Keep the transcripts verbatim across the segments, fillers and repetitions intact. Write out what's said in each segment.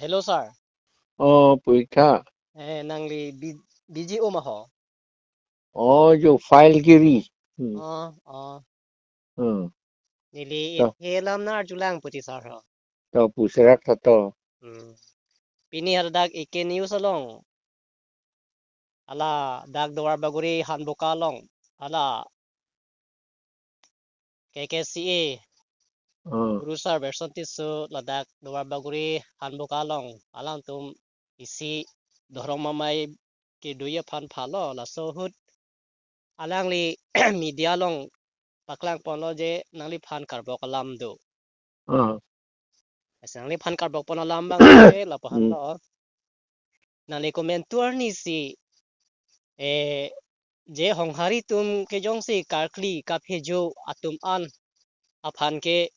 Hello, sir. Oh, puitha. Eh, nangli bi-, B G O ma ho? Oh, jo file kiri. Hmm. Oh, oh. Hmm. Neli To. Ethe alam nangkarjulang puji, sir ho. To puserak tha to. Hmm. Pini hadak E K News along, hala dak Duarbagori Hanboka along, hala K K C A Hmm. Guru Sir Berson Tisso ladak Duarbagori Hanboka along alangtum isi Dhorom Amei kedoi aphan phalo, laso ahut alangli media along paklangponlo je nangliphan karbok alam do. Hmm. Asa nangliphan karbokpon alam abang ke lapu Hmm. lo. Nangli komentu arni si, eh, je Honghari atum ke jongsi karkli kaphejo atum an aphan ke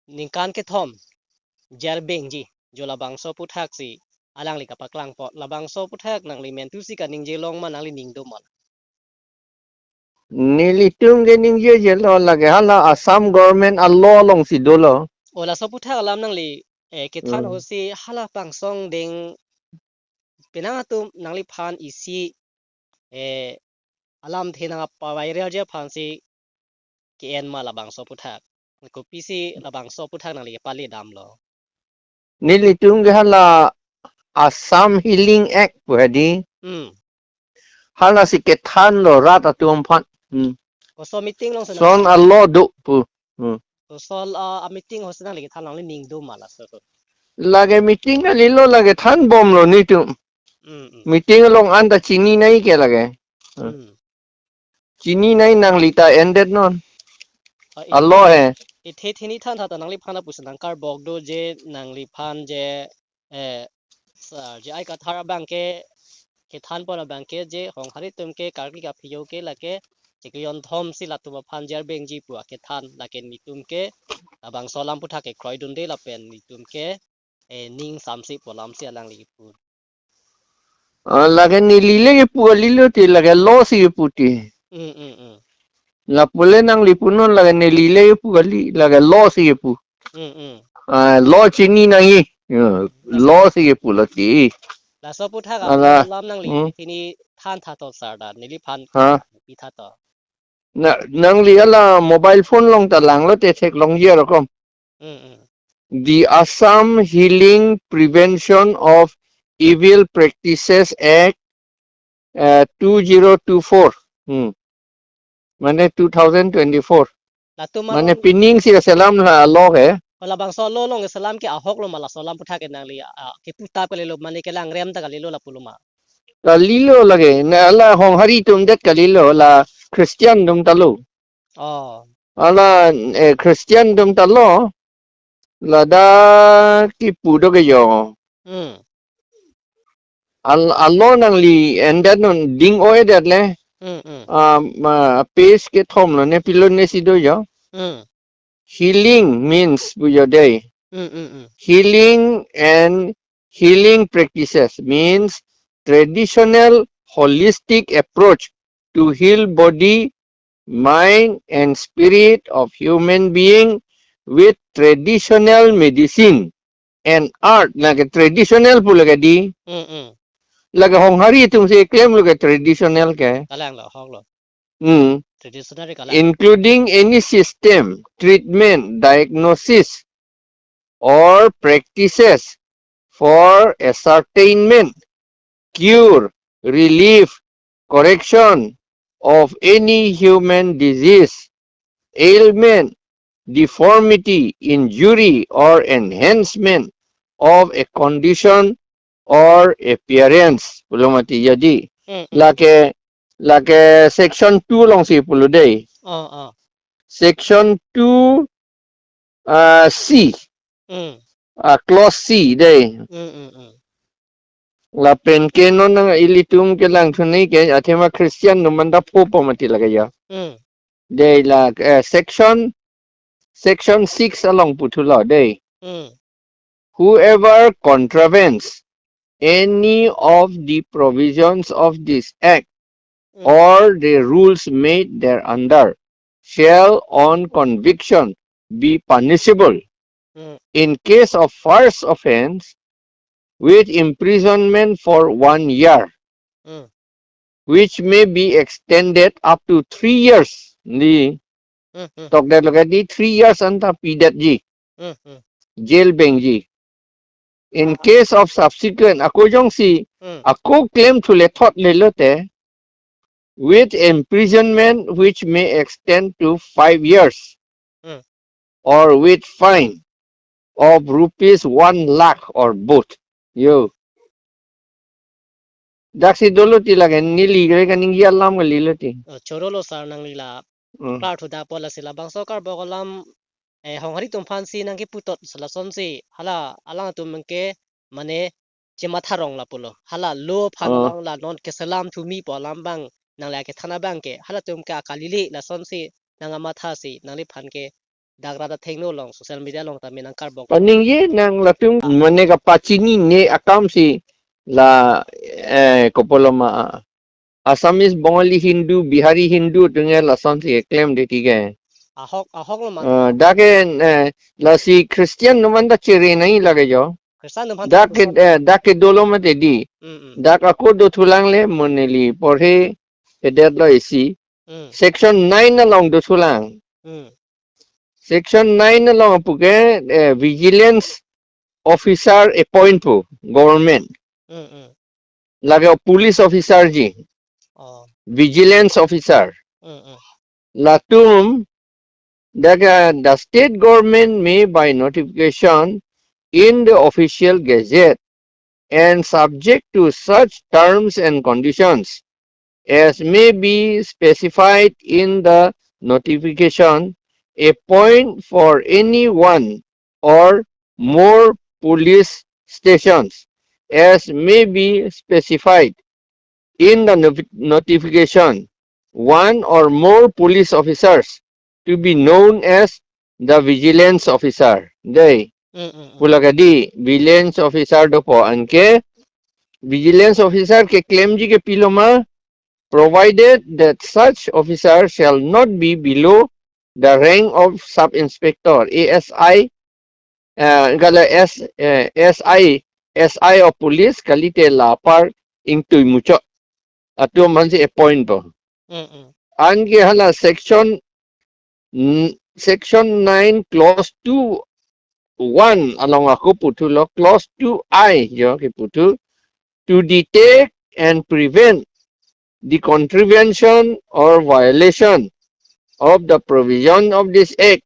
ningkan kethom jail bengji, jo labangso aputhaksi alangli kapaklangpo. Labangso aputhak nangli mentu si kaningje long ma, nangli ning do ma? Nelitum ke ningjeje lo, lake hala Assam government a-law alongsi dolo. O, laso aputhak alam nangli, eh, kethan Hmm. hosi hala pangsong deng penang atum nangliphan isi, eh, alamthe nangpaviralji aphansi ke-en ma labangso aputhak? Kopisi labangso aputhak nangli kepale damlo? Nelitum ke hala Assam Healing Act pu hedi. Hmm. Halasi kethanlo rat atum aphan. Hmm. Koso meeting alongsi nang, Lason a-law do pu. Hmm. koso, ah, a-meeting hosi nangli kethan, nangli ning do ma laso ahut? Lake meeting kalilo, lake thanbomlo netum. Hmm, hmm. Meeting along anta chininei ke lake. Hmm. Chininei, nangli ta ended non. Ah, A-law he. Ethe thini than tha ta nangliphan lapusi nangkarbok do je nangliphan je, eh, sir, J I Kathar abang ke kethanpon abang ke je Honghari atum ke karkli kaphejo ke lake chiklo jonthom si latum aphan jail bengji pu akethan, lake netum ke labangso alam aputhak kekroidunde lapen netum ke, eh, ning samsi pu alamsi alangli kipu. Ah, lake nelile kipu kalilo ti, lake law si kipu ti. Hmm, hmm, hmm. Lapu le nangli punon, lake nelile kipu kali, lake law si kipu. Hmm, hmm. Ah, law chini nangji. Ya, law si kipulo ti. Laso aputhak Ala, alam nangli hmm. Thini than tha to sir, da neliphan Ha? Pi tha to. Na, nangli hala mobile phone along ta langlo te theklongji arokom. Hmm, hmm. The Assam Healing Prevention of Evil Practices Act, uh, two zero two four. Hmm. Mane two thousand twenty-four. Latum Mane along, pining si selam la a-law ke. labangso a-law along selam ke ahok lo ma, laso alam aputhak ke nangli, ah, kiputap kalilo, mane kelang rem ta kalilo lapu lo ma? Kalilo lake. Na hala Honghari atum det kalilo, la Christian atum ta lo. Oh. Hala, eh, Christian atum ta lo. Ladak kipu do ke jo. Hmm. Al-, a-law nangli ended non, ding-o-edet le. Hmm, hmm. Ah, ma, page kethom lo ne, pilo ne si do jo. Hmm. Healing means pu jo dei. Hmm, hmm, hmm. Healing and healing practices means traditional holistic approach to heal body, mind and spirit of human being with traditional medicine and art. Lake traditional pu lake di. Hmm, hmm. Lake Honghari atum si claim lo ke traditional ke. Kalang lo, ahok lo. Hmm. Traditional kalang. Including any system, treatment, diagnosis, or practices for ascertainment, cure, relief, correction of any human disease, ailment, deformity, injury, or enhancement of a condition or appearance. Pulo mati jadi. Hmm, hmm. Lake, lake section two along si pulo dei. Oh, oh. Section two, ah, C. Hmm. Ah, clause C dei. Hmm, hmm, hmm. Lapen ke non nang ilitum kelang thunei ke athema Christian atum anta pho pa mati lake ya. Hmm. Dei la, eh, section, section six along puthulo dei. Hmm. Whoever contravenes any of the provisions of this act Hmm. or the rules made thereunder shall on conviction be punishable Hmm. In case of first offense, with imprisonment for one year, Hmm. which may be extended up to three years. Di Hmm. Hmm. tokdet lo ke di three years anta pidetji. Hmm. Hmm. Jail bengji. In case of subsequent, ako jongsi, Hmm. ako claim thule thot lelo te, with imprisonment which may extend to five years, Hmm. or with fine of rupees one lakh or both. Yo. Daksi dolo ti lake neli kre kaningje alam kalilo ti. Oh, choro lo sir nangli la Hmm. klar thuda po lasi labangso karbok alam, eh, Honghari atum aphansi nangkeputot si lasonsi hala alangtum ke mane chematha rong lapulo. Hala lo aphan Oh. alang la non keselam thumi pu alam abang nangli akethan abang ke halatum ke akalile lasonsi nang amatha si nangliphan ke dak rat athengno along social media along tame nangkarbok. Paningje nang latum mane kapachinine akamsi la, eh, kopoloma Assamese, Bengali Hindu, Bihari Hindu atum ke lasonsi claim de ti ke. Ahok, ahok lo man. Eh, dak ke, eh, lasi Christian atum anta chere nai lake jo. Christian atum anta Dak ke, Christian. eh, dak ke dolo mate di. Mm, mm. Dak ako dothulang le mo neli porhe hedet lo isi. Mm. Section nine along dothulang. Mm. Section nine along pu ke, eh, vigilance officer appoint pu government. Mm, mm. Lake police officer ji. Oh. Vigilance officer. Mm, mm. Latum, the, the state government may by notification in the official gazette and subject to such terms and conditions as may be specified in the notification, appoint for any one or more police stations as may be specified in the notifi-, notification, one or more police officers to be known as the vigilance officer. Dei. Mm, mm, mm. Pulakadi, vigilance officer dopo anke, vigilance officer ke claim ji ke piloma, provided that such officer shall not be below the rank of sub inspector, A S I, eh, kala S, eh, S I, S I of police, kalite la apar ingtui muchot atum aphansi appoint po. Mm, mm. Anke hala section, mm, section nine clause two one along ako puthulo, clause two I jo keputhu, to detect and prevent the contravention or violation of the provision of this act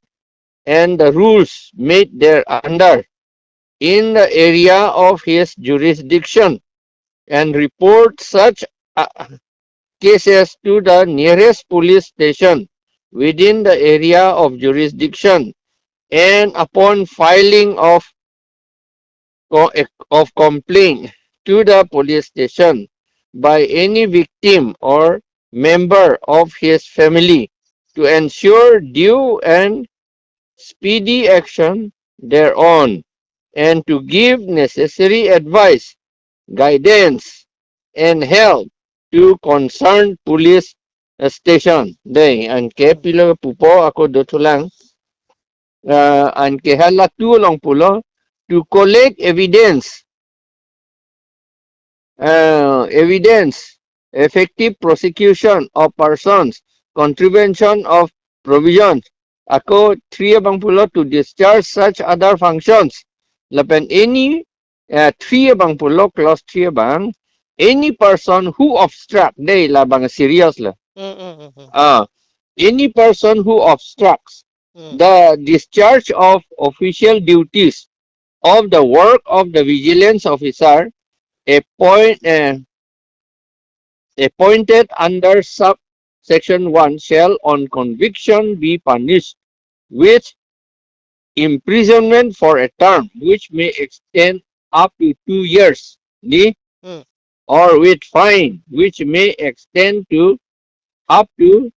and the rules made thereunder in the area of his jurisdiction and report such, uh, cases to the nearest police station within the area of jurisdiction, and upon filing of co-, of complaint to the police station by any victim or member of his family to ensure due and speedy action thereon, and to give necessary advice, guidance, and help to concerned police, uh, station. Dei, anke pilo pupo ako dothulang. Uh, anke hala two along pulo, to collect evidence, uh, evidence, effective prosecution of persons, contravention of provisions. Ako three abang pulo, to discharge such other functions. Lapen any, uh, three abang pulo, clause three abang, any person who obstruct, dei labang serious lo. Mm, mm, mm, mm. Ah, any person who obstructs Mm. the discharge of official duties of the work of the vigilance officer appoint, uh, appointed under subsection one shall on conviction be punished with imprisonment for a term which may extend up to two years, ni? Hmm. Or with fine which may extend to up to,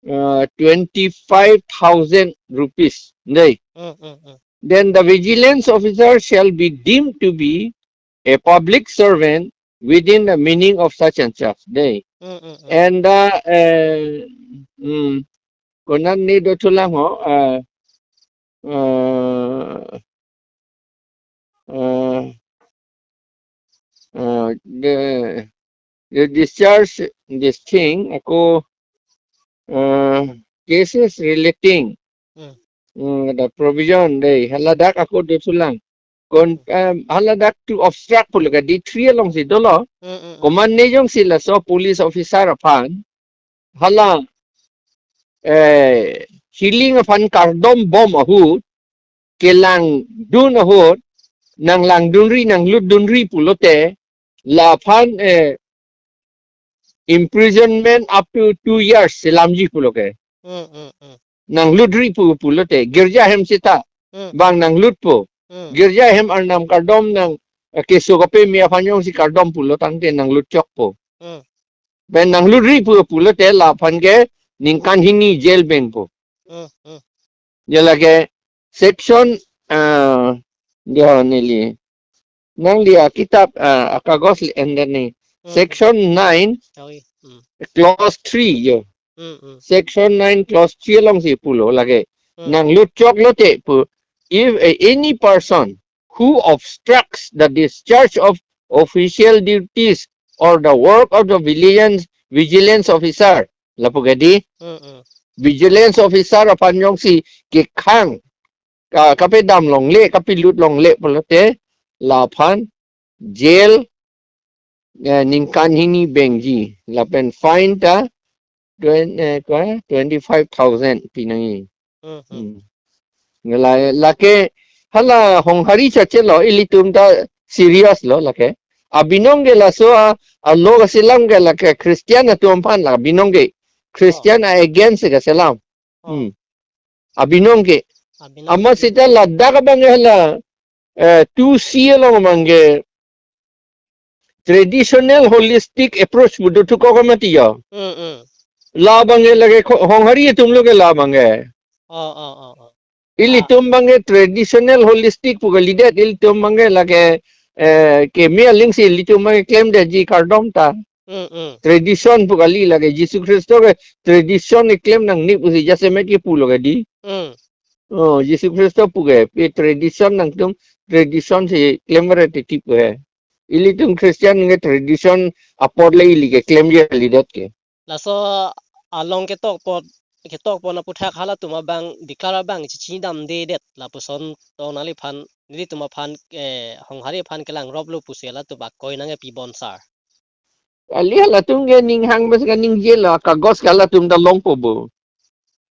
uh, twenty-five thousand rupees. Dei. Hmm, hmm, hmm. Then the vigilance officer shall be deemed to be a public servant within the meaning of such and such. Dei. Hmm, hmm, hmm. And, uh, uh, hmm, konat ni dothulang ho, uh, uh, uh, uh, the, the discharge, this thing, ako, uh, cases relating, Hmm. mm, the provision, dei, haladak ako dothulang. Kon, um, haladak to obstruct pulo ke D three alongsi dolo. Mm, mm, mm. Komatne jongsi laso police officer aphan hala, eh, healing aphan kardombom ahut, kelangdun ahut, nanglangdunri, nanglutdunri pulote, laphan, eh, imprisonment up to two years selamji pulo ke. Mm, mm, mm. Nanglutri pu pulote, girja hem seta, Mm, bang nanglutpo. mm, Girja hem arnam kardom nang, eh, keso kapeme aphan jongsi kardom pulo tangte nanglutchokpo. mm, Pen nanglutri pu pulote laphan ke ningkan hini jail bengpo. mm, mm. Ya lake section, ah, ya neli. Nangli akitap, ah, akagos le endeni. Mm, Section nine, oi, mm, clause three yo. mm, mm. Section nine, clause three alongsi pulo lake. Mm. Nanglutchoklote pu. If a, any person who obstructs the discharge of official duties or the work of the vigilance, vigilance officer, lapu ke dei, Mm, mm. vigilance officer aphan jongsi kekhang, ka, kapedam longle, kapelut longle pulote, laphan jail, eh, ningkan hini bengji, lapen fine ta twen-, eh, kwa, twenty-five thousand pinangji. Mm, mm. Hmm. Ngelai lake hala Honghari chachelo, ilitum ta serious lo lake. Abinong ke laso a, a law kaselam ke lake Christian atum aphan la abinong ke. Christian a against kaselam. Oh. Hmm. Abinong ke. Abinong. Amat seta ladak abang ke hala, eh, two C along abang ke traditional holistic approach pu dothu kok mati ya. Mm, mm. Labang ke lake ko-, Honghari atumlo ke labang ke. Oh, oh, oh, oh. Ilitum abang ke traditional holistic pu kalidet, ilitum abang ke lake, eh, keme alingsi ilitum abang ke klemdetji kardom ta. Mm, mm, Tradition pu kali lake Jisu Khristo ke tradition keklem nangne pusi jasemet ke pulo ke dei. mm. Oh, Jisu Khristo pu ke, pi tradition nangtum, tradition si klemre titi pu he. Ilitum Christian ke tradition apor le ili ke klemji kalidet ke. Laso along ketok apot, ketok apot aputhak halatum abang declare abang chichinidamdedet lapuson tong nangliphan, nelitum aphan, eh, Honghari aphan kelangroplo pusi halatum akoi nangkepibom sar. Kali halatum ke ning hang bes ke ningjelo, kagos ke halatum ta longpo bo.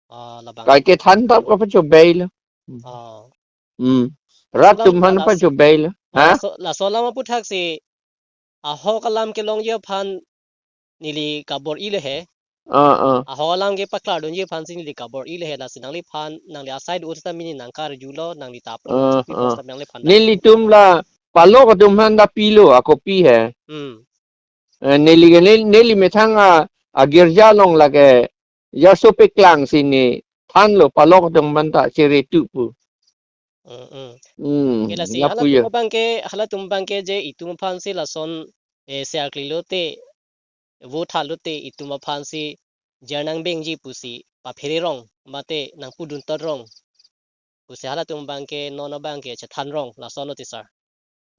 Ah, labang. Kai kethan tap kapachobei lo. Hmm. Ah. Hmm. Rat atum aphan pachobei lo. Ah, ha? Laso, laso alam aputhak si ahok alam kelongji aphan neli kabor-i le he. Ah, ah. Ahok alam kepaklardunji aphan si neli kabor-i le he, lasi nangliphan, nangli asai do seta mini nangkarjulo, nangli ta apro, ah, ah, seta nangliphan. Nelitum la palok atum aphan ta pilo, ako pi he. Hmm. Eh, neli ke nel-, neli methang a, agirja along lake, yaso peklangsi ne thanlo palok atum aphan ta chere tu pu. Mm, mm. Hmm, ke lasi lapu halatum ya. Abang ke, halatum abang ke je itum aphan si lason, eh, se-ark lilote, vote halote itum aphan si jar nangbengji pusi paphere rong, mate nangpudun tot rong pusi halatum abang ke non abang ke chethan rong, lason lo ti sar.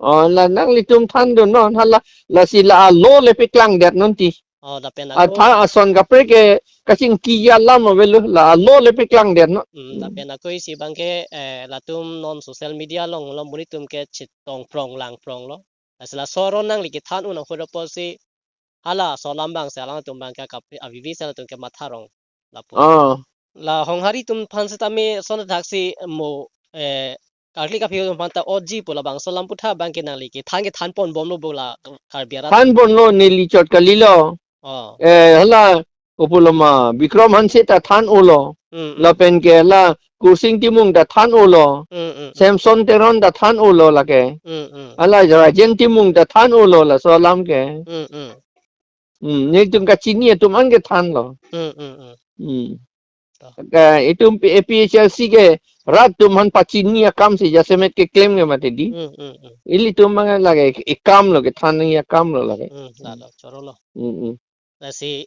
Oh, la nanglitum thandun non, hala, lasi la a law le peklangdetnon ti. Oh, lapen a ako tha ason kaprek ke kachingki alam avelo, la a law le peklangdetnon. Hmm, hmm. Lapen ako isi abang ke, eh, latum non social media along, along monit atum ke chetong prong lang prong lo. Lasi laso aron nangli kethan un ahut apotsi hala laso alam abang si alangtum abang ke kap-, avivi si alangtum kematha rong lapu. Ah. La Honghari atum aphan setame ason thaksi mo, eh, karkli kaphi atum aphan ta otji pu labangso alam aputhak abang ke nangli kethan kethan ponbomlo bo la Karbi arat. Than ponlo, neli chot kalilo. Oh. Eh, hala, kopuloma, Bikram Hanse ta than-olo. Mm, mm. Lapen ke hala Kursing Timung ta than-olo. Mm, mm, mm. Samson Teron ta than-olo lake. Mm, mm. Hala Rajen Timung ta than-olo laso alam ke. Mm, mm. Hmm, nelitum kachini atum an ke thanlo. Hmm, hmm, hmm. Hmm. To. Ka itum P-, A P H L C ke rat atum aphan pachini akam si jasemet keklem ke mati dei. Hmm, hmm, hmm. Ilitum abang lake ikam lo, kethan nangji akam lo lake. Hmm, lalo, choro lo. Hmm, hmm. Lasi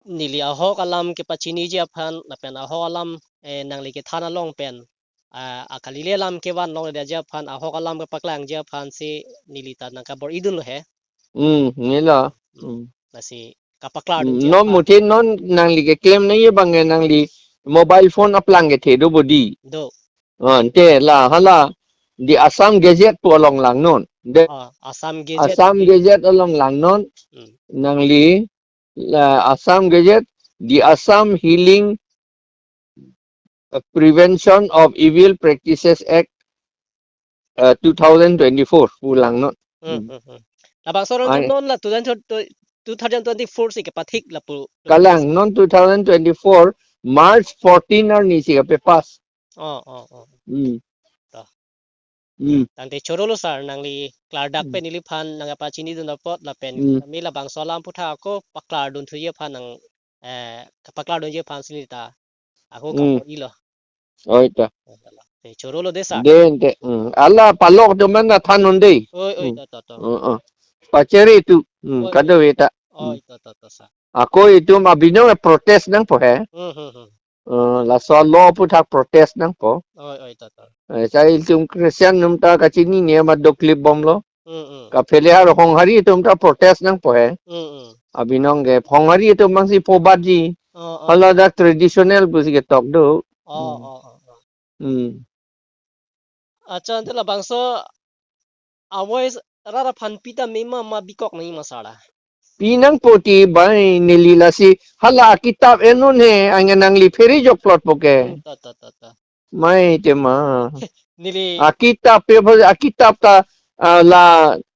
neli ahok alam kepachiniji aphan, lapen ahok alam, eh, nangli kethan along pen ah, akalile alam kevan longledet aphan, ahok alam kepaklangji aphan si neli ta nangkabor-idunlo he. Hmm, nila. Hmm. Lasi kapaklar dun Hmm, non muthe non nangli keklem nangji abang ke nangli mobile phone aplang kethe do bodi. Do. Ah, ante la hala di Assam Gazette pu along langnon. De Ah, Assam Gazette. Assam Gazette along langnon. Hmm. Nangli la Assam Gazette, the Assam Healing uh, Prevention of Evil Practices Act uh, two thousand twenty-four pu langnon. Hmm, hmm, hmm. Labangso arong Ang- non la two thousand, two thousand twenty-four si kepathik lapu. Kalang non two thousand twenty-four March fourteen arni si kapepass. Oh, oh, oh. Hmm. Hmm. Tangte chorolo sir, nangli klardak Hmm. pen neliphan nangkapachinidun apot lapen Hmm. kami labangso alam aputhak ako paklar dunthuji aphan nang, eh, paklar dunji aphan si neli ta ako Hmm. kabo-ilo. Oi ta. Te chorolo de sir. Den te. Hmm. Ala palok do man na than un dei. Oi, oi, Hmm. to, to, to. Uh, uh. Pacheri tu. Hmm. Oi, Kado oi. Eta. Oi, Hmm. to, to, to, sir. Ako itum abinong protest nangpo he. Hmm, hmm, hmm. Uh, laso law aputhak protest nangpo. Oi, oi, to, to. Eh, sai itum Christian atum ta kachini niya ma doklip bomlo. Mm, mm. Kaphelehar Honghari atum ta protest nangpo he. Mm, mm. Abinong ke Honghari atum mangsi pobadji. Oh, oh. Hala dak traditional pusi ketok do. Oh, Mm. oh, oh, oh. Hmm. Acha, ante labangso a-voice rat aphan pi tame ma ma bikok nangji ma sir la. Pi nangpo ti bai neli lasi hala akitap enun he ange nangli phere jokplot po ke. Hmm, to, to, to, to. Mai tema. Neli Akitap pe pho akitap ta ah, la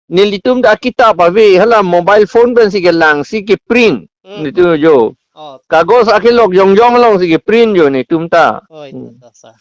nelitum ta akitap ave hala mobile phone pensi kelang si keprint. Hmm. Netum jo. Oh, Kagos akelok jongjong alongsi keprint jo netum ta. Oi, Hmm. to, to, sir.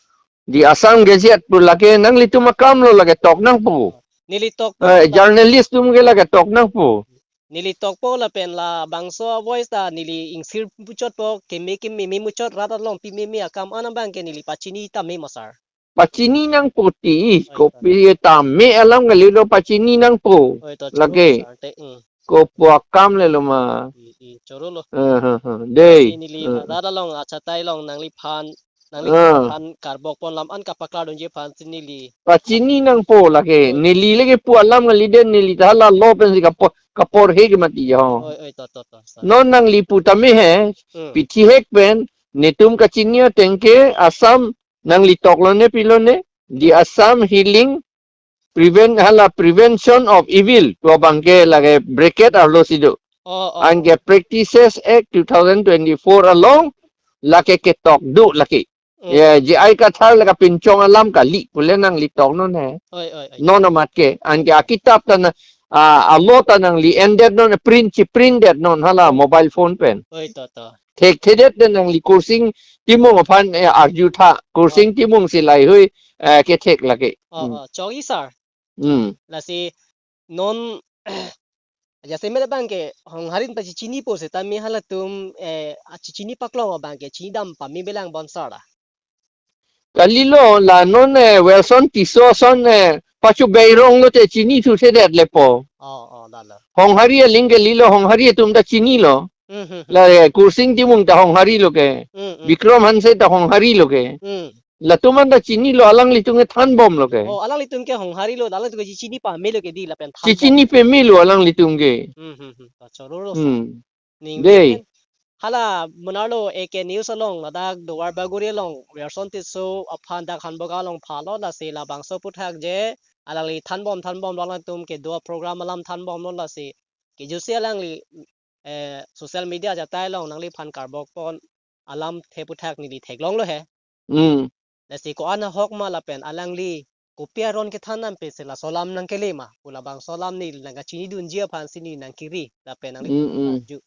Di Assam Gazette pu lake nanglitum akamlo lake tok nangpo. Neli tokpo Eh, la journalist atum ke lake tok nangpo. Neli tokpo lapen labangso a-voice ta neli ingsir puchotpo keme keme memuchot rat along pi meme akam an abang ke neli pachini tame ma sir. Pachini nangpo ti, Oi, to. Kopi tame alam kalilo pachini nangpo. Oi, to, choro Lake. Sir, te, mm. Kopo akam lelo ma. I, i, choro lo. Eh, eh, eh. Dei. Neli Eh. Rat along achatai along nangliphan, Ah. Nangliphan karbok pon alam an kapaklar dunji aphan si neli. Pachini nangpo lake. Oi. Neli lake pu alam kali den neli ta hala law pensi kapo-, kaporhe ke mati jo. Oi, oi, to, to, to, sir. Non nangli pu tame he, Hmm. Pithihek pen, netum kachini ateng ke Assam nangli toklo ne pilo ne, the Assam Healing Prevent hala Prevention of Evil pu abang ke lake bracket arlo si do. Oh, oh, Anke oh. Practices Act two thousand twenty-four along lake ketok do lake. Mm. Ya, J I Kathar lake pinchong alam kali pule nangli toknon he. Oi, oi, oi. Non amat ke anke akitap ta na ah, a-law ta nangli endet non print chi print det non hala mobile phone pen. Oi, to, to. Thekthedet te nangli Kursing Timung aphan eh, arju tha. Kursing Oh. Timung si laheihui eh, kethek lake. Oh, Hmm. Oh, chok-i sir. Hmm. Lasi non jasemet abang ke Honghari ta chichinipo setame halatum eh chichini paklong abang ke chinidam pame belang bon sir la. Kalilo la non eh, Wilson Tisso ason eh, pachu beirong lote chinithu thedet lepo. Oh, oh, dalo. Honghari aling kalilo Honghari atum ta chinilo. Hmm, hmm, hmm. La eh, Kursing Timung ta Honghari lo ke. Hmm, hmm. Bikram Hanse ta Honghari lo ke. Hmm. Latum an ta chinilo alanglitum ke thanbomlo ke. Oh, alanglitum ke Honghari lo, alanglitum ke chichini pamelo ke di lapen thanbom. Chichini pamelo alanglitum ke. Hmm, hmm, hmm. Achororo. Hmm. Ning Dei. Hala monarlo A K News along ladak Duarbagori along Wilson Tisso aphan dak Hanboga along phalo lasi labangso aputhak je alangli thanbom thanbomlo alangtum kedo program alam thanbomlo lasi kejusi alangli eh, social media achatai along nangliphan karbok pon alamthe aputhak neli theklonglo he. Hmm. Lasi ko-an ahok ma lapen alangli kopi aron kethan nam pe si laso alam nangkele ma pu labangso alam neli nangkachinidunji aphan si neli nangkiri lapen nangli Hmm, hmm. Arju.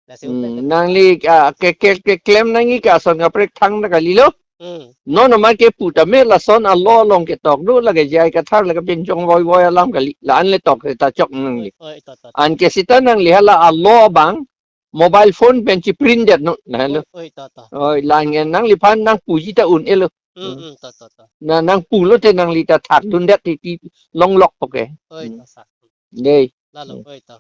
Lasi Hmm, unten nangli ah, ke ke keklem nangji ke ason kaprek thangta kalilo. Hmm. Non amat ke pu tame lason a-law along ketok do lake J I Kathar lake pinchong voivoi alam kali. La-an le tok ta chok nangli. Oi, oi, to, to, to. Anke seta nangli hala a-law abang mobile phone pen chi print det non. Lahelo. Oi, oi, to, to. Oi, la-an nangliphan nangpuji ta un-elo. Hmm, hmm, to, to, to. Na nangpulote nangli ta thakdundet ti ti longlok po ke. Oi, Hmm. To, sir. Dei. Lalo, Hmm. Oi, to.